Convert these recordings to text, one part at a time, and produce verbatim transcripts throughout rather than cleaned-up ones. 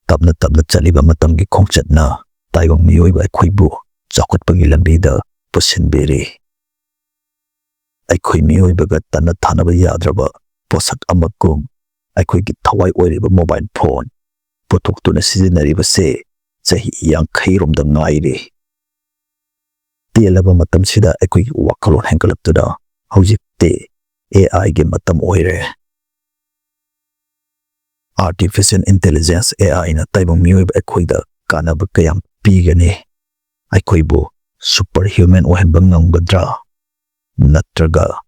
ꯇꯞꯅ ꯇꯞꯅ ꯆꯠꯂꯤꯕ ꯃꯇꯝꯒꯤ ꯈꯣꯡꯆꯠꯅ ꯇꯥꯏꯕꯪ ꯃꯤꯑꯣꯏꯕ ꯑꯩꯈꯣꯏꯕꯨ ꯆꯥꯎꯈꯠꯄꯒꯤ ꯂꯝꯕꯤꯗ ꯄꯨꯁꯤꯟꯕꯤꯔꯤ꯫ ꯑꯩꯈꯣꯏ ꯃꯤꯑꯣꯏꯕꯒ ꯇꯠꯅ ꯊꯥꯅꯕ ꯌꯥꯗ꯭ꯔꯕ ꯄꯣꯠꯁꯛ ꯑꯃꯒꯨꯝ ꯑꯩꯈꯣꯏꯒꯤ ꯊꯋꯥꯏ ꯑꯣꯏꯔꯤꯕ mobile phone ꯄꯨꯊꯣꯛꯇꯨꯅ ꯁꯤꯖꯤꯟꯅꯔꯤꯕꯁꯦ ꯆꯍꯤ ꯌꯥꯡꯈꯩ ꯔꯣꯝꯗ ꯉꯥꯏꯔꯤ꯫ ꯇꯦꯜꯂꯕ ꯃꯇꯝꯁꯤꯗ ꯑꯩꯈꯣꯏꯒꯤ ꯋꯥꯈꯜꯂꯣꯟ ꯍꯦꯟꯒꯠꯂꯛꯇꯨꯅ ꯍꯧꯖꯤꯛꯇꯤ AI ꯒꯤ ꯃꯇꯝ ꯑꯣꯏꯔꯦ꯫ Artificial Intelligence, AI ꯅ ꯇꯥꯏꯕꯪ ꯃꯤꯑꯣꯏꯕ ꯑꯩꯈꯣꯏꯗ ꯀꯥꯟꯅꯕ ꯀꯌꯥꯝ ꯄꯤꯒꯅꯤ? ꯑꯩꯈꯣꯏꯕꯨ super human ꯑꯣꯏꯍꯟꯕ ꯉꯝꯒꯗ꯭ꯔꯥ? ꯅꯠꯇ꯭ꯔꯒ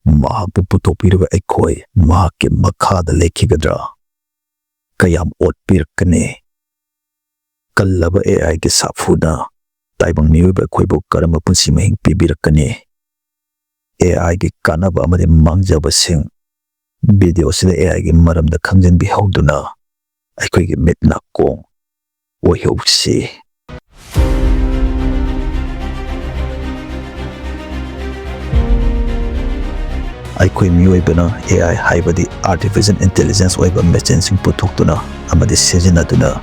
ꯃꯍꯥꯛꯄꯨ ꯄꯨꯊꯣꯛꯄꯤꯔꯤꯕ ꯑꯩꯈꯣꯏ ꯃꯍꯥꯛꯀꯤ ꯃꯈꯥꯗ ꯂꯩꯈꯤꯒꯗ꯭ꯔꯥ? ꯀꯌꯥꯝ ꯑꯣꯠꯄꯤꯔꯛꯀꯅꯤ? ꯀꯜꯂꯕ AI ꯒꯤ ꯁꯥꯐꯨꯅ ꯇꯥꯏꯕꯪ ꯃꯤꯑꯣꯏꯕ ꯑꯩꯈꯣꯏꯕꯨ ꯀꯔꯝꯕ ꯄꯨꯟꯁꯤ ꯃꯍꯤꯡ ꯄꯤꯕꯤꯔꯛꯀꯅꯤ? AI ꯒꯤ ꯀꯥꯟꯅꯕ ꯑꯃꯗꯤ ꯃꯥꯡꯖꯕꯁꯤꯡ video ꯁꯤꯗ AI ꯒꯤ ꯃꯔꯝꯗ ꯈꯪꯖꯤꯟꯕꯤꯍꯧꯗꯨꯅ ꯑꯩꯈꯣꯏꯒꯤ ꯃꯤꯠ ꯅꯥꯀꯣꯡ ꯑꯣꯏꯍꯧꯁꯤ꯫ ꯑꯩꯈꯣꯏ ꯃꯤꯑꯣꯏꯕꯅ AI ꯍꯥꯏꯕꯗꯤ Artificial Intelligence ꯑꯣꯏꯕ machine ꯁꯤꯡ ꯄꯨꯊꯣꯛꯇꯨꯅ ꯑꯃꯗꯤ ꯁꯤꯖꯤꯟꯅꯗꯨꯅ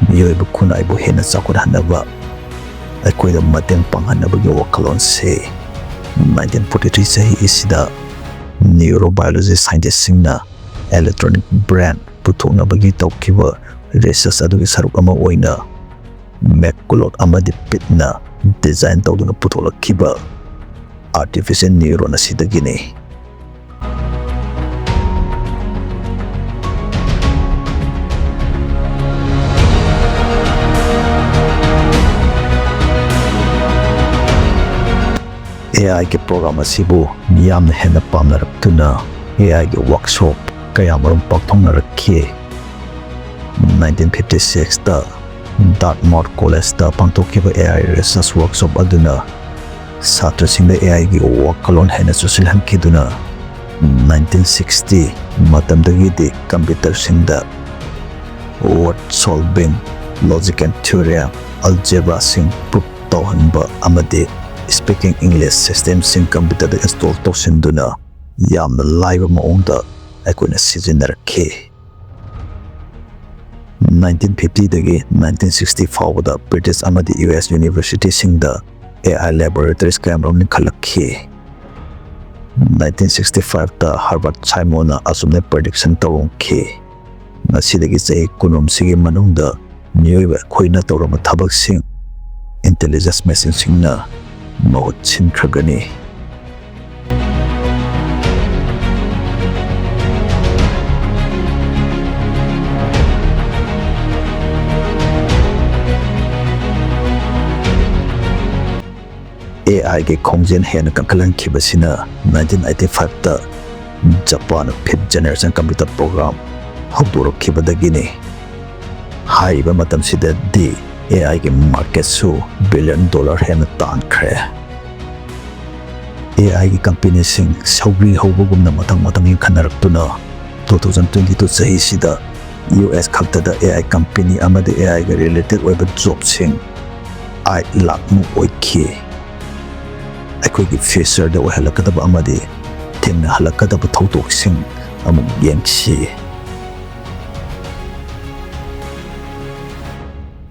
ꯃꯤꯑꯣꯏꯕ ꯈꯨꯟꯅꯥꯏꯕꯨ ꯍꯦꯟꯅ ꯆꯥꯎꯈꯠꯍꯟꯅꯕ ꯑꯩꯈꯣꯏꯗ ꯃꯇꯦꯡ ꯄꯥꯡꯍꯟꯅꯕꯒꯤ ꯋꯥꯈꯜꯂꯣꯟꯁꯤ nineteen forty three ꯆꯍꯤ ꯑꯁꯤꯗ neurobiology scientist ꯁꯤꯡꯅ electronic brain ꯄꯨꯊꯣꯛꯅꯕꯒꯤ ꯇꯧꯈꯤꯕ research ꯑꯗꯨꯒꯤ ꯁꯔꯨꯛ ꯑꯃ ꯑꯣꯏꯅ McCulloch ꯑꯃꯗꯤ Pitt ꯅ design ꯇꯧꯗꯨꯅ ꯄꯨꯊꯣꯛꯂꯛꯈꯤꯕ artificial neuron ꯑꯁꯤꯗꯒꯤꯅꯤ꯫ AI ꯒꯤ program ꯑꯁꯤꯕꯨ ꯃꯤꯌꯥꯝꯅ ꯍꯦꯟꯅ ꯄꯥꯝꯅꯔꯛꯇꯨꯅ AI ꯒꯤ workshop ꯀꯌꯥꯃꯔꯨꯝ ꯄꯥꯡꯊꯣꯛꯅꯔꯛꯈꯤ꯫ Nineteen fifty six ꯇ Dartmouth College ꯇ ꯄꯥꯡꯊꯣꯛꯈꯤꯕ AI research workshop ꯑꯗꯨꯅ ꯁꯥꯇ꯭ꯔꯁꯤꯡꯗ AI ꯒꯤ ꯋꯥꯈꯜꯂꯣꯟ ꯍꯦꯟꯅ ꯆꯨꯁꯤꯜꯍꯟꯈꯤꯗꯨꯅ nineteen sixty ꯃꯇꯝꯗꯒꯤꯗꯤ computer ꯁꯤꯡꯗ word solving, logical theorem, algebra ꯁꯤꯡ proof ꯇꯧꯍꯟꯕ ꯑꯃꯗꯤ speaking English system ꯁꯤꯡ computer ꯗ install ꯇꯧꯁꯤꯟꯗꯨꯅ ꯌꯥꯝꯅ ꯂꯥꯏꯕ ꯃꯑꯣꯡꯗ ꯑꯩꯈꯣꯏꯅ ꯁꯤꯖꯤꯟꯅꯔꯛꯈꯤ꯫ ꯅꯥꯏꯟꯇꯤꯟ ꯐꯤꯐꯇꯤꯗꯒꯤ ꯅꯥꯏꯟꯇꯤꯟ ꯁꯤꯛꯁꯇꯤ ꯐꯥꯎꯕꯗ ꯕ꯭ꯔꯤꯇꯤꯁ ꯑꯃꯗꯤ ꯌꯨ ꯑꯦꯁ ꯌꯨꯅꯤꯚꯔꯁꯤꯇꯤꯁꯤꯡꯗ ꯑꯦ ꯑꯥꯏ ꯂꯦꯕꯣꯔꯦꯇꯔꯤꯁ ꯀꯌꯥꯃꯔꯨꯝ ꯂꯤꯡꯈꯠꯂꯛꯈꯤ꯫ ꯅꯥꯏꯟꯇꯤꯟ ꯁꯤꯛꯁꯇꯤ ꯐꯥꯏꯚꯇ ꯍꯔꯕꯔꯠ ꯁꯥꯏꯃꯣꯟꯅ ꯑꯁꯨꯝꯅ ꯄ꯭ꯔꯤꯗꯤꯛꯁꯟ ꯇꯧꯔꯝꯈꯤ, "ꯉꯁꯤꯗꯒꯤ ꯆꯍꯤ ꯀꯨꯟꯔꯣꯝꯁꯤꯒꯤ ꯃꯅꯨꯡꯗ ꯃꯤꯑꯣꯏꯕ ꯑꯩꯈꯣꯏꯅ ꯇꯧꯔꯝꯕ ꯊꯕꯛꯁꯤꯡ ꯏꯟꯇꯦꯂꯤꯖꯦꯟꯁ ꯃꯦꯁꯤꯟꯁꯤꯡꯅ ꯃꯍꯨꯠ ꯁꯤꯟꯈ꯭ꯔꯒꯅꯤ"꯫ ꯑꯦ ꯑꯥꯏꯒꯤ ꯈꯣꯡꯖꯦꯜ ꯍꯦꯟꯅ ꯀꯟꯈꯠꯍꯟꯈꯤꯕꯁꯤꯅ ꯅꯥꯏꯟꯇꯤꯟ ꯑꯩꯠꯇꯤ ꯐꯥꯏꯚꯇ ꯖꯄꯥꯟꯅ ꯐꯤꯐ ꯖꯦꯅꯦꯔꯦꯁꯟ ꯀꯝꯄ꯭ꯌꯨꯇꯔ ꯄ꯭ꯔꯣꯒ꯭ꯔꯥꯝ ꯍꯧꯗꯣꯔꯛꯈꯤꯕꯗꯒꯤꯅꯤ꯫ ꯍꯥꯏꯔꯤꯕ ꯃꯇꯝꯁꯤꯗꯗꯤ ꯑꯦ ꯑꯥꯏꯒꯤ ꯃꯥꯔꯀꯦꯠꯁꯨ ꯕꯤꯂꯤꯌꯟ ꯗꯣꯂꯔ ꯍꯦꯟꯅ ꯇꯥꯟꯈ꯭ꯔꯦ꯫ ꯑꯦ ꯑꯥꯏꯒꯤ ꯀꯝꯄꯦꯅꯤꯁꯤꯡ ꯁꯧꯒ꯭ꯔꯤ ꯍꯧꯕꯒꯨꯝꯅ ꯃꯊꯪ ꯃꯊꯪ ꯂꯤꯡꯈꯠꯅꯔꯛꯇꯨꯅ, ꯇꯨ ꯊꯥꯎꯖꯟ ꯇ꯭ꯋꯦꯟꯇꯤ ꯇꯨ ꯆꯍꯤꯁꯤꯗ ꯌꯨ ꯑꯦꯁ ꯈꯛꯇꯗ ꯑꯦ ꯑꯥꯏ ꯀꯝꯄꯦꯅꯤ ꯑꯃꯗꯤ ꯑꯦ ꯑꯥꯏꯒ ꯔꯤꯂꯦꯇꯦꯗ ꯑꯣꯏꯕ ꯖꯣꯕꯁꯤꯡ ꯑꯥꯏꯠ ꯂꯥꯈꯃꯨꯛ ꯑꯣꯏꯈꯤ꯫ ꯑꯩꯈꯣꯏꯒꯤ ꯐ꯭ꯌꯨꯆꯔꯗ ꯑꯣꯏꯍꯜꯂꯛꯀꯗꯕ ꯑꯃꯗꯤ ꯊꯦꯡꯅꯍꯜꯂꯛꯀꯗꯕ ꯊꯧꯗꯣꯛꯁꯤꯡ ꯑꯃꯨꯛ ꯌꯦꯡꯁꯤ꯫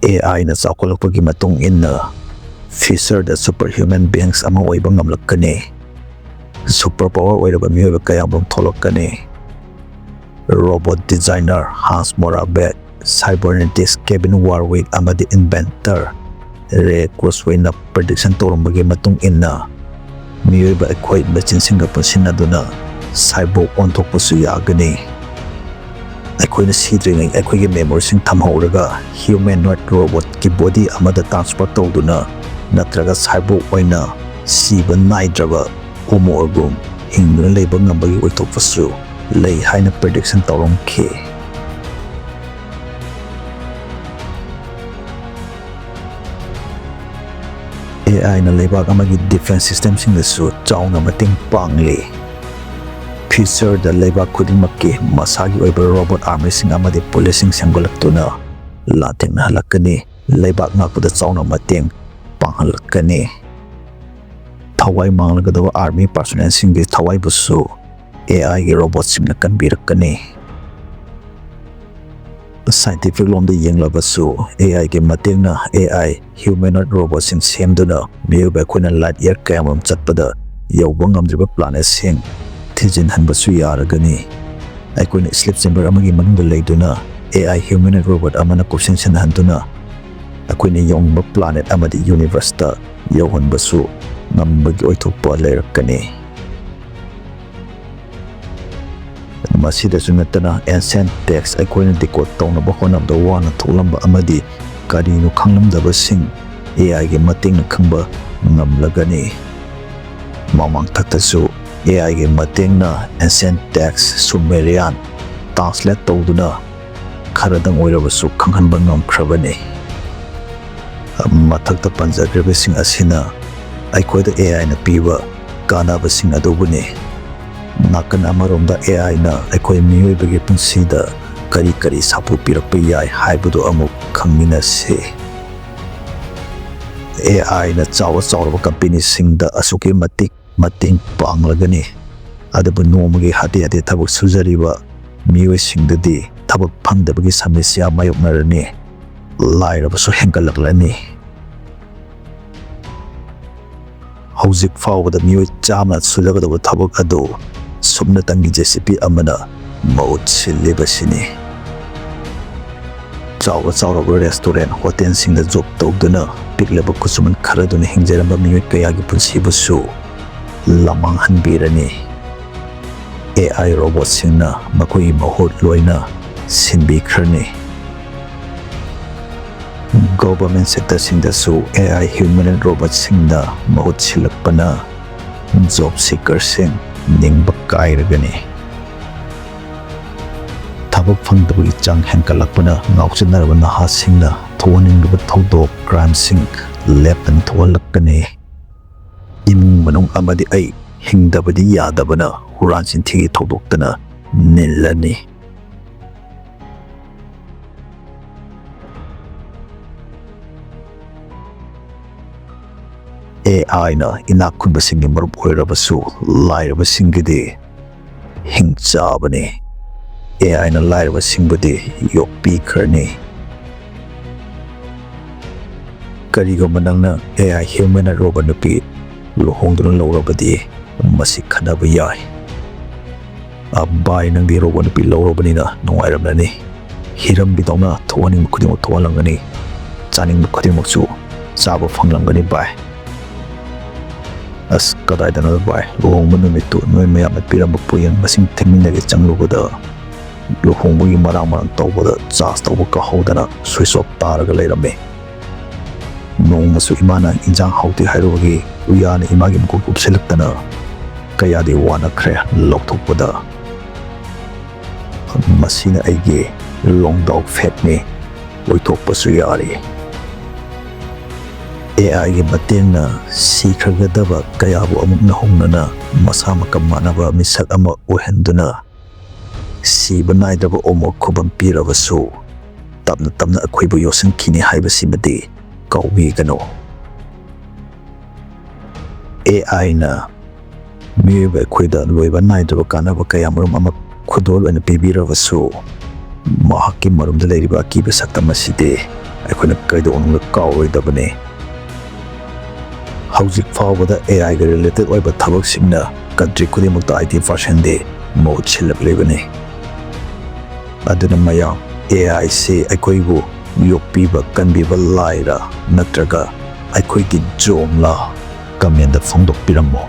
ꯑꯦ ꯑꯥꯏꯅ ꯆꯥꯎꯈꯠꯂꯛꯄꯒꯤ ꯃꯇꯨꯡ ꯏꯟꯅ ꯐ꯭ꯌꯨꯆꯔꯗ ꯁꯨꯄꯔ ꯍ꯭ꯌꯨꯃꯦꯟ ꯕꯤꯡꯁ ꯑꯃ ꯑꯣꯏꯕ ꯉꯝꯂꯛꯀꯅꯤ꯫ ꯁꯨꯄꯔ ꯄꯥꯋꯔ ꯑꯣꯏꯔꯕ ꯃꯤꯑꯣꯏꯕ ꯀꯌꯥꯃꯔꯨꯝ ꯊꯣꯛꯂꯛꯀꯅꯤ꯫ ꯔꯣꯕꯣꯠ ꯗꯤꯖꯥꯏꯅꯔ ꯍꯥꯟꯁ ꯃꯣꯔꯥꯕꯦꯠ, ꯁꯥꯏꯕꯔꯅꯦꯇꯤꯛꯁ ꯀꯦꯕꯤꯟ ꯋꯥꯔꯋꯤꯛ ꯑꯃꯗꯤ ꯏꯟꯚꯦꯟꯇꯔ ꯔꯦ ꯀ꯭ꯔꯨꯁꯋꯦꯅ ꯄ꯭ꯔꯤꯗꯤꯛꯁꯟ ꯇꯧꯔꯝꯕꯒꯤ ꯃꯇꯨꯡ ꯏꯟꯅ, ꯃꯤꯑꯣꯏꯕ ꯑꯩꯈꯣꯏ ꯃꯦꯆꯤꯟꯁꯤꯡꯒ ꯄꯨꯟꯁꯤꯟꯅꯗꯨꯅ ꯁꯥꯏꯕꯣꯔꯒ ꯑꯣꯟꯊꯣꯛꯄꯁꯨ ꯌꯥꯒꯅꯤ꯫ ꯑꯩꯈꯣꯏꯅ ꯁꯤꯗ꯭ꯔꯤꯉꯩ ꯑꯩꯈꯣꯏꯒꯤ ꯃꯦꯃꯣꯔꯤꯁꯤꯡ ꯊꯝꯍꯧꯔꯒ ꯍ꯭ꯌꯨꯃꯦꯅꯣꯏꯗ ꯔꯣꯕꯣꯠꯀꯤ ꯕꯣꯗꯤ ꯑꯃꯗ ꯇ꯭ꯔꯥꯟꯁꯐꯔ ꯇꯧꯗꯨꯅ ꯅꯠꯇ꯭ꯔꯒ ꯁꯥꯏꯕꯣꯔꯒ ꯑꯣꯏꯅ ꯁꯤꯕ ꯅꯥꯏꯗ꯭ꯔꯕ ꯍꯣꯃꯣꯒꯨꯝ ꯍꯤꯡꯗꯨꯅ ꯂꯩꯕ ꯉꯝꯕꯒꯤ ꯑꯣꯏꯊꯣꯛꯄꯁꯨ ꯂꯩ ꯍꯥꯏꯅ ꯄ꯭ꯔꯤꯗꯤꯛꯁꯟ ꯇꯧꯔꯝꯈꯤ꯫ ꯑꯦ ꯑꯥꯏꯅ ꯂꯩꯕꯥꯛ ꯑꯃꯒꯤ ꯗꯤꯐꯦꯟꯁ ꯁꯤꯁꯇꯦꯝꯁꯤꯡꯗꯁꯨ ꯆꯥꯎꯅ ꯃꯇꯦꯡ ꯄꯥꯡꯂꯤ꯫ ꯐ꯭ꯌꯨꯆꯔꯗ ꯂꯩꯕꯥꯛ ꯈꯨꯗꯤꯡꯃꯛꯀꯤ ꯃꯁꯥꯒꯤ ꯑꯣꯏꯕ ꯔꯣꯕꯣꯠ ꯑꯥꯔꯃꯤꯁꯤꯡ ꯑꯃꯗꯤ ꯄꯨꯂꯤꯁꯁꯤꯡ ꯁꯦꯝꯒꯠꯂꯛꯇꯨꯅ ꯂꯥꯟꯊꯦꯡꯅꯍꯜꯂꯛꯀꯅꯤ, ꯂꯩꯕꯥꯛ ꯉꯥꯛꯄꯗ ꯆꯥꯎꯅ ꯃꯇꯦꯡ ꯄꯥꯡꯍꯜꯂꯛꯀꯅꯤ꯫ ꯊꯋꯥꯏ ꯃꯥꯡꯂꯒꯗꯕ ꯑꯥꯔꯃꯤ ꯄꯥꯔꯁꯣꯅꯦꯜꯁꯤꯡꯒꯤ ꯊꯋꯥꯏꯕꯨꯁꯨ ꯑꯦ ꯑꯥꯏꯒꯤ ꯔꯣꯕꯣꯠꯁꯤꯡꯅ ꯀꯟꯕꯤꯔꯛꯀꯅꯤ꯫ Scientific ꯂꯣꯝꯗ ꯌꯦꯡꯂꯕꯁꯨ, A I ꯒꯤ ꯃꯇꯦꯡꯅ A I humanoid robot ꯁꯤꯡ ꯁꯦꯝꯗꯨꯅ ꯃꯤꯑꯣꯏꯕ ꯑꯩꯈꯣꯏꯅ light year ꯀꯌꯥꯃꯔꯨꯝ ꯆꯠꯄꯗ ꯌꯧꯕ ꯉꯝꯗ꯭ꯔꯤꯕ planet ꯁꯤꯡ ꯊꯤꯖꯤꯟꯍꯟꯕꯁꯨ ꯌꯥꯔꯒꯅꯤ꯫ ꯑꯩꯈꯣꯏꯅ sleep chamber ꯑꯃꯒꯤ ꯃꯅꯨꯡꯗ ꯂꯩꯗꯨꯅ A I humanoid robot ꯑꯃꯅ ꯀꯣꯏꯁꯦꯟ ꯁꯦꯟꯅꯍꯟꯗꯨꯅ ꯑꯩꯈꯣꯏꯅ ꯌꯧꯅꯤꯡꯕ planet ꯑꯃꯗꯤ universe ꯇ ꯌꯧꯍꯟꯕꯁꯨ ꯉꯝꯕꯒꯤ ꯑꯣꯏꯊꯣꯛꯄ ꯂꯩꯔꯛꯀꯅꯤ꯫ ꯃꯁꯤꯗꯁꯨ ꯅꯠꯇꯅ, ancient text ꯑꯩꯈꯣꯏꯅ decode ꯇꯧꯅꯕ ꯍꯣꯠꯅꯕꯗ ꯋꯥꯅ ꯊꯣꯛꯂꯝꯕ ꯑꯃꯗꯤ ꯀꯔꯤꯅꯣ ꯈꯪꯂꯝꯗꯕꯁꯤꯡ A I ꯒꯤ ꯃꯇꯦꯡꯅ ꯈꯪꯕ ꯉꯝꯂꯒꯅꯤ꯫ ꯃꯃꯥꯡ ꯊꯛꯇꯁꯨ A I ꯒꯤ ꯃꯇꯦꯡꯅ ancient text Sumerian translate ꯇꯧꯗꯨꯅ ꯈꯔꯗꯪ ꯑꯣꯏꯔꯕꯁꯨ ꯈꯪꯍꯟꯕ ꯉꯝꯈ꯭ꯔꯕꯅꯤ꯫ ꯃꯊꯛꯇ ꯄꯟꯖꯈ꯭ꯔꯤꯕꯁꯤꯡ ꯑꯁꯤꯅ ꯑꯩꯈꯣꯏꯗ A I ꯅ ꯄꯤꯕ ꯀꯥꯟꯅꯕꯁꯤꯡ ꯑꯗꯨꯕꯨꯅꯤ꯫ ꯅꯥꯀꯟ ꯑꯃꯔꯣꯝꯗ A I ꯅ ꯑꯩꯈꯣꯏ ꯃꯤꯑꯣꯏꯕꯒꯤ ꯄꯨꯟꯁꯤꯗ ꯀꯔꯤ ꯀꯔꯤ ꯁꯥꯐꯨ ꯄꯤꯔꯛꯄ ꯌꯥꯏ ꯍꯥꯏꯕꯗꯨ ꯑꯃꯨꯛ ꯈꯪꯃꯤꯟꯅꯁꯤ꯫ A I ꯅ ꯆꯥꯎꯔ ꯆꯥꯎꯔꯕ company ꯁꯤꯡꯗ ꯑꯁꯨꯛꯀꯤ ꯃꯇꯤꯛ ꯃꯇꯦꯡ ꯄꯥꯡꯂꯒꯅꯤ, ꯑꯗꯨꯕꯨ ꯅꯣꯡꯃꯒꯤ ꯍꯥꯇꯦ ꯍꯥꯇꯦ ꯊꯕꯛ ꯁꯨꯖꯔꯤꯕ ꯃꯤꯑꯣꯏꯁꯤꯡꯗꯗꯤ ꯊꯕꯛ ꯐꯪꯗꯕꯒꯤ ꯁꯃꯁ꯭ꯌꯥ ꯃꯥꯌꯣꯛꯅꯔꯅꯤ, ꯂꯥꯏꯔꯕꯁꯨ ꯍꯦꯟꯒꯠꯂꯛꯂꯅꯤ꯫ ꯍꯧꯖꯤꯛ ꯐꯥꯎꯕꯗ ꯃꯤꯑꯣꯏ ꯆꯥꯝꯃ ꯁꯨꯖꯒꯗꯧꯕ ꯊꯕꯛ ꯑꯗꯨ ꯁꯨꯞꯅꯇꯪꯒꯤ J C B ꯑꯃꯅ ꯃꯍꯨꯠ ꯁꯤꯜꯂꯤꯕꯁꯤꯅꯤ꯫ ꯆꯥꯎꯔ ꯆꯥꯎꯔꯕ restaurant, hotel ꯁꯤꯡꯗ job ꯇꯧꯗꯨꯅ ꯄꯤꯛꯂꯕ ꯈꯨꯠꯁꯨꯃꯟ ꯈꯔꯗꯨꯅ ꯍꯤꯡꯖꯔꯝꯕ ꯃꯤꯑꯣꯏ ꯀꯌꯥꯒꯤ ꯄꯨꯟꯁꯤꯕꯨꯁꯨ ꯂꯃꯥꯡꯍꯟꯕꯤꯔꯅꯤ꯫ A I robot ꯁꯤꯡꯅ ꯃꯈꯣꯏꯒꯤ ꯃꯍꯨꯠ ꯂꯣꯏꯅ ꯁꯤꯟꯕꯤꯈ꯭ꯔꯅꯤ꯫ Government sector ꯁꯤꯡꯗꯁꯨ A I humanoid robot ꯁꯤꯡꯅ ꯃꯍꯨꯠ ꯁꯤꯜꯂꯛꯄꯅ job seeker ꯁꯤꯡ ꯅꯤꯡꯕ ꯀꯥꯏꯔꯒꯅꯤ꯫ ꯊꯕꯛ ꯐꯪꯗꯕꯒꯤ ꯆꯥꯡ ꯍꯦꯟꯒꯠꯂꯛꯄꯅ ꯉꯥꯎꯆꯠꯅꯔꯕ ꯅꯍꯥꯁꯤꯡꯅ ꯊꯣꯛꯍꯟꯅꯤꯡꯗꯕ ꯊꯧꯗꯣꯛ, crime ꯁꯤꯡ ꯂꯦꯞꯇꯅ ꯊꯣꯛꯍꯜꯂꯛꯀꯅꯤ꯫ ꯏꯃꯨꯡ ꯃꯅꯨꯡ ꯑꯃꯗꯤ ꯑꯩ ꯍꯤꯡꯗꯕꯗꯤ ꯌꯥꯗꯕꯅ ꯍꯨꯔꯥꯟ ꯆꯤꯟꯊꯤꯒꯤ ꯊꯧꯗꯣꯛꯇꯅ ꯅꯤꯜꯂꯅꯤ꯫ A I ꯅ ꯏꯅꯥꯛ ꯈꯨꯟꯕꯁꯤꯡꯒꯤ ꯃꯔꯨꯞ ꯑꯣꯏꯔꯕꯁꯨ, ꯂꯥꯏꯔꯕꯁꯤꯡꯒꯤꯗꯤ ꯍꯤꯡꯆꯥꯕꯅꯤ꯫ ꯑꯦ ꯑꯥꯏꯅ ꯂꯥꯏꯔꯕꯁꯤꯡꯕꯨꯗꯤ ꯌꯣꯛꯄꯤꯈ꯭ꯔꯅꯤ꯫ ꯀꯔꯤꯒꯨꯝꯕ ꯅꯪꯅ ꯑꯦ ꯑꯥꯏ ꯍ꯭ꯌꯨꯃꯦꯟ ꯔꯣꯕꯣꯠ ꯅꯨꯄꯤ ꯂꯨꯍꯣꯡꯗꯨꯅ ꯂꯧꯔꯕꯗꯤ ꯃꯁꯤ ꯈꯟꯅꯕ ꯌꯥꯏ꯫ ꯑ, ꯚꯥꯏ, ꯅꯪꯗꯤ ꯔꯣꯕꯣꯠ ꯅꯨꯄꯤ ꯂꯧꯔꯕꯅꯤꯅ ꯅꯨꯡꯉꯥꯏꯔꯝꯂꯅꯤ꯫ ꯍꯤꯔꯝꯒꯤꯗꯧꯅ ꯊꯣꯛꯍꯟꯅꯤꯡꯕ ꯈꯨꯗꯤꯡꯃꯛ ꯊꯣꯛꯍꯜꯂꯝꯒꯅꯤ, ꯆꯥꯅꯤꯡꯕ ꯈꯨꯗꯤꯡꯃꯛꯁꯨ ꯆꯥꯕ ꯐꯪꯂꯝꯒꯅꯤ ꯚꯥꯏ꯫ ꯑꯁ, ꯀꯗꯥꯏꯗꯅꯣꯗ ꯚꯥꯏ, ꯂꯨꯍꯣꯡꯕ ꯅꯨꯃꯤꯠꯇꯨ ꯅꯣꯏ ꯃꯌꯥꯝꯅ ꯄꯤꯔꯝꯕ ꯄꯣꯌꯦꯡ ꯃꯁꯤꯡ ꯊꯤꯃꯤꯟꯅꯒꯦ ꯆꯪꯂꯨꯕꯗ ꯂꯨꯍꯣꯡꯕꯒꯤ ꯃꯔꯥꯡ ꯃꯔꯥꯡ ꯇꯧꯕꯗ ꯆꯥꯔꯖ ꯇꯧꯕ ꯀꯥꯍꯧꯗꯅ ꯁ꯭ꯋꯤꯆ ꯑꯣꯐ ꯇꯥꯔꯒ ꯂꯩꯔꯝꯃꯤ꯫ ꯅꯣꯡꯃꯁꯨ ꯏꯃꯥꯅ ꯏꯟꯖꯥꯡ ꯍꯥꯎꯇꯦ ꯍꯥꯏꯔꯨꯕꯒꯤ ꯎꯌꯥꯅ ꯏꯃꯥꯒꯤ ꯃꯀꯣꯛ ꯀꯨꯞꯁꯤꯜꯂꯛꯇꯅ ꯀꯌꯥꯗꯤ ꯋꯥꯅꯈ꯭ꯔꯦ ꯂꯧꯊꯣꯛꯄꯗ꯫ ꯃꯁꯤꯅ ꯑꯩꯒꯤ ꯂꯣꯡꯗꯥꯎ ꯐꯦꯠꯅꯤ, ꯑꯣꯏꯊꯣꯛꯄꯁꯨ ꯌꯥꯔꯤ꯫ ꯑꯦ ꯑꯥꯏꯒꯤ ꯃꯇꯦꯡꯅ ꯁꯤꯈ꯭ꯔꯒꯗꯕ ꯀꯌꯥꯕꯨ ꯑꯃꯨꯛ ꯅꯧꯍꯧꯅꯅ ꯃꯁꯥ ꯃꯀ ꯃꯥꯟꯅꯕ ꯃꯤꯁꯛ ꯑꯃ ꯑꯣꯏꯍꯟꯗꯨꯅ ꯁꯤꯕ ꯅꯥꯏꯗ꯭ꯔꯕ ꯑꯣꯃꯣ ꯈꯨꯕꯝ ꯄꯤꯔꯕꯁꯨ ꯇꯞꯅ ꯇꯞꯅ ꯑꯩꯈꯣꯏꯕꯨ ꯌꯣꯛꯁꯤꯟꯈꯤꯅꯤ ꯍꯥꯏꯕꯁꯤꯃꯗꯤ ꯀꯥꯎꯕꯤꯒꯅꯨ꯫ ꯑꯦ ꯑꯥꯏꯅ ꯃꯤꯑꯣꯏꯕ ꯑꯩꯈꯣꯏꯗ ꯂꯣꯏꯕ ꯅꯥꯏꯗ꯭ꯔꯕ ꯀꯥꯟꯅꯕ ꯀꯌꯥꯃꯔꯨꯝ ꯑꯃ ꯈꯨꯗꯣꯜ ꯑꯣꯏꯅ ꯄꯤꯕꯤꯔꯕꯁꯨ, ꯃꯍꯥꯛꯀꯤ ꯃꯔꯨꯝꯗ ꯂꯩꯔꯤꯕ ꯑꯀꯤꯕ ꯁꯛꯇꯝ ꯑꯁꯤꯗꯤ ꯑꯩꯈꯣꯏꯅ ꯀꯩꯗꯧꯅꯨꯡꯗ ꯀꯥꯎꯔꯣꯏꯗꯕꯅꯤ꯫ ꯍꯧꯖꯤꯛ ꯐꯥꯎꯕꯗ ꯑꯦ ꯑꯥꯏꯒ ꯔꯤꯂꯦꯇꯦꯠ ꯑꯣꯏꯕ ꯊꯕꯛꯁꯤꯡꯅ ꯀꯟꯇ꯭ꯔꯤ ꯈꯨꯗꯤꯡꯃꯛꯇ ꯑꯥꯏ ꯇꯤ ꯄꯥꯔꯁꯦꯟꯗꯤ ꯃꯍꯨꯠ ꯁꯤꯜꯂꯛꯂꯤꯕꯅꯤ꯫ ꯑꯗꯨꯅ ꯃꯌꯥꯝ, ꯑꯦ ꯑꯥꯏꯁꯤ ꯑꯩꯈꯣꯏꯕꯨ ꯌꯣꯛꯄꯤꯕ ꯀꯟꯕꯤꯕ ꯂꯥꯏꯔ ꯅꯠꯇ꯭ꯔꯒ ꯑꯩꯈꯣꯏꯒꯤ ꯖꯣꯝꯂꯥ? ꯀꯃꯦꯟꯗ ꯐꯣꯡꯗꯣꯛꯄꯤꯔꯝꯃꯨ꯫